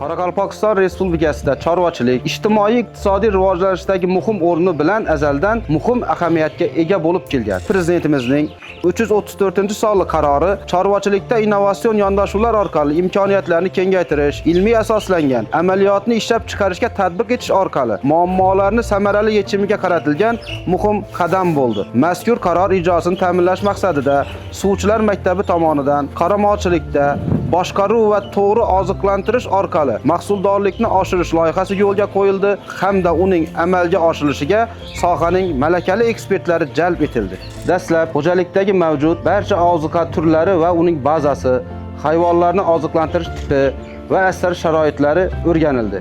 Qoraqalpog'iston Respublikasida chorvachilik ijtimoiy iqtisodiy rivojlanishdagi muhim o'rni bilan azaldan muhim ahamiyatga ega bo'lib kelgan. Prezidentimizning 334-sonli qarori chorvachilikda innovatsion yondashuvlar orqali imkoniyatlarni kengaytirish, ilmiy asoslangan amaliyotni ishlab chiqarishga tatbiq etish orqali muammolarni samarali yechimiga qaratilgan muhim qadam bo'ldi. Mazkur qaror ijrosini ta'minlash maqsadida suvchilar maktabi tomonidan qoramolchilikda boshqaruv va to'g'ri oziqlantirish orqali mahsuldorlikni oshirish loyihasi yo'lga qo'yildi hamda uning amalga oshirilishiga sohaning malakali ekspertlari jalb etildi. Dastlab xo'jalikdagi mavjud barcha oziqa turlari va uning bazasi, hayvonlarni oziqlantirish tipi va asrash sharoitlari o'rganildi.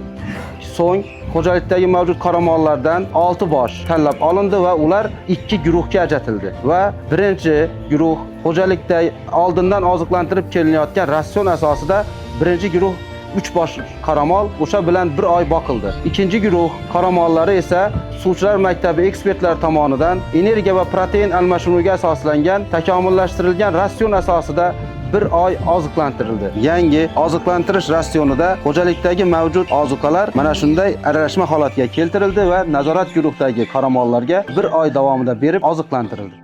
So'ng xo'jalikdagi mavjud qoramollardan 6 bosh tanlab olindi va ular ikki guruhga ajratildi va birinchi guruh xo'jalikda oldindan oziqlantirib kelinayotgan ratsion asosida birinchi guruh 3 bosh qoramol o'sha bilan bir oy boqildi. Ikkinchi guruh qoramollari esa suvchilar maktabi ekspertlari tomonidan energiya va protein almashinuviga asoslangan takomillashtirilgan ratsion asosida bir oy oziqlantirildi. Yangi oziqlantirish ratsionida xo'jalikdagi mavjud ozuqalar mana shunday aralashma holatiga keltirildi va nazorat guruhdagi qoramollarga bir oy davomida berib oziqlantirildi.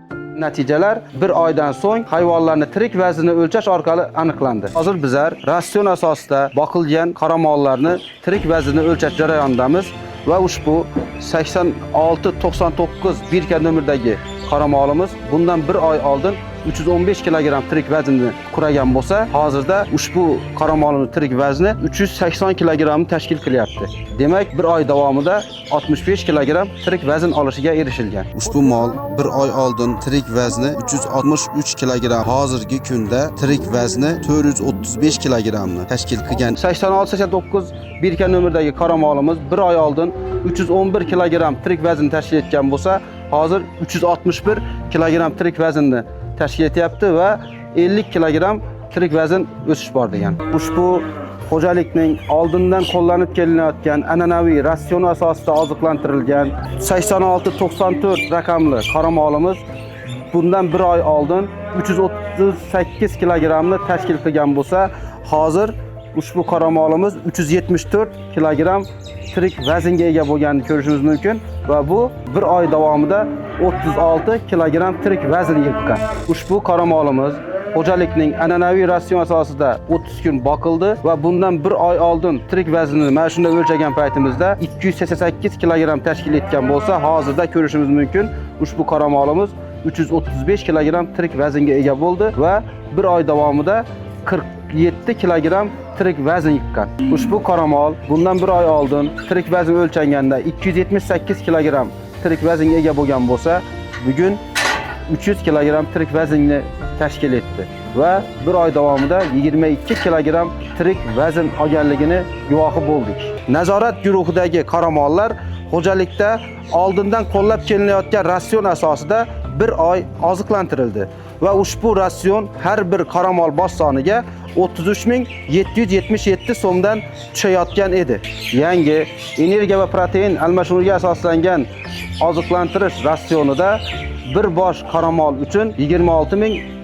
Natijalar bir oydan so'ng hayvonlarni tirik vaznini o'lchash orqali aniqlandi. Hozir bizlar ratsion asosida boqilgan qoramollarni tirik vaznini o'lchash jarayonidamiz va ushbu 8699 birka nomerdagi qoramolimiz bundan bir oy oldin 315 kilogramm tirik vaznni quragan bo'lsa, hozirda ushbu qoramolimiz tirik vazni 380 kilogrammni tashkil qilyapti. Demak, bir oy davomida 65 kilogramm tirik vazn olishiga erishilgan. Ushbu mol bir oy oldin tirik vazni 363 kilogramm, hozirgi kunda tirik vazni 435 kilogrammni tashkil qilgan. 86-89 birka nomerdagi qoramolimiz bir oy oldin 311 kilogramm tirik vaznni tashkil etgan bo'lsa, hozir 361 kilogramm tirik vaznni tashkil etyapti va 50 kilogramm tirik vazn o'sish bor degan. Ushbu xo'jalikning oldindan qo'llanib kelinayotgan an'anaviy ratsion asosida oziqlantirilgan 86-94 raqamli qoramolimiz bundan bir oy oldin 338 kilogrammni tashkil qilgan bo'lsa, hozir ushbu qoramolimiz 374 kilogramm tirik vaznga ega bo'lganini ko'rishimiz mumkin va bu bir oy davomida 36 kilogramm tirik vazn yig'gan. Ushbu qoramolimiz xo'jalikning an'anaviy ratsion asosida 30 kun boqildi va bundan bir oy oldin tirik vaznini mana shunda o'lchagan paytimizda 288 kilogramm tashkil etgan bo'lsa, hozirda ko'rishimiz mumkin, ushbu qoramolimiz 335 kilogramm tirik vaznga ega bo'ldi va bir oy davomida 47 kilogramm tirik vazn yiqqan. Ushbu qoramol bundan bir oy oldin tirik vazn o'lchanganda 278 kilogramm tirik vaznga ega bo'lgan bo'lsa, bugun 300 kilogramm tirik vaznni tashkil etdi va bir oy davomida 22 kilogramm tirik vazn olganligini guvohi bo'ldik. Nazorat guruhidagi qoramollar xo'jalikda oldindan qo'llab kelinayotgan ratsion asosida bir oy oziqlantirildi va ushbu ratsion har bir qoramol bosh soniga 33 777 so'mdan tushayotgan edi. Yangi energiya va protein almashinuviga asoslangan oziqlantirish ratsionida bir bosh qoramol uchun 26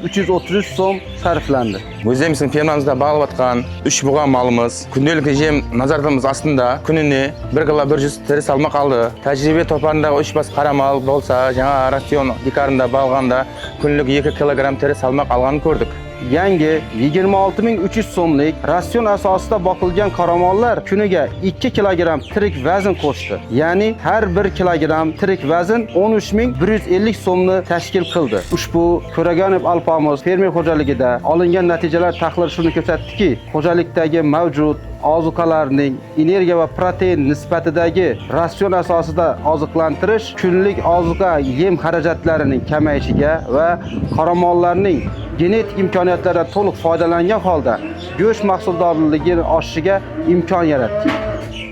333 so'm sarflandi. Өзіміздің фермамызда бағылып жатқан үш бұға малымыз күнделікті жем назаратымыз астында күніне бір кило 100 тірі салмақ алды. Тәжірибе топарындағы үш бас қара мал болса, жаңа рацион тикарында бағылғанда күнлік 2 килограмм тірі салмақ алғанын көрдік. Yangi 26 300 so'mlik ratsion asosida boqilgan qoramollar kuniga 2 kilogramm tirik vazn qo'shdi. Ya'ni har 1 kilogramm tirik vazn 13 150 so'mni tashkil qildi. Ushbu Ko'raganov Alpomiz fermer xo'jaligida olingan natijalar tahlil shuni ko'rsatdiki, xo'jalikdagi mavjud ozuqalarning energiya va protein nisbatidagi ratsion asosida oziqlantirish kunlik ozuqa yem xarajatlarining kamayishiga va qoramollarning genetik imkoniyatlardan to'liq foydalangan holda go'sht mahsuldorligini oshishiga imkon yaratdi.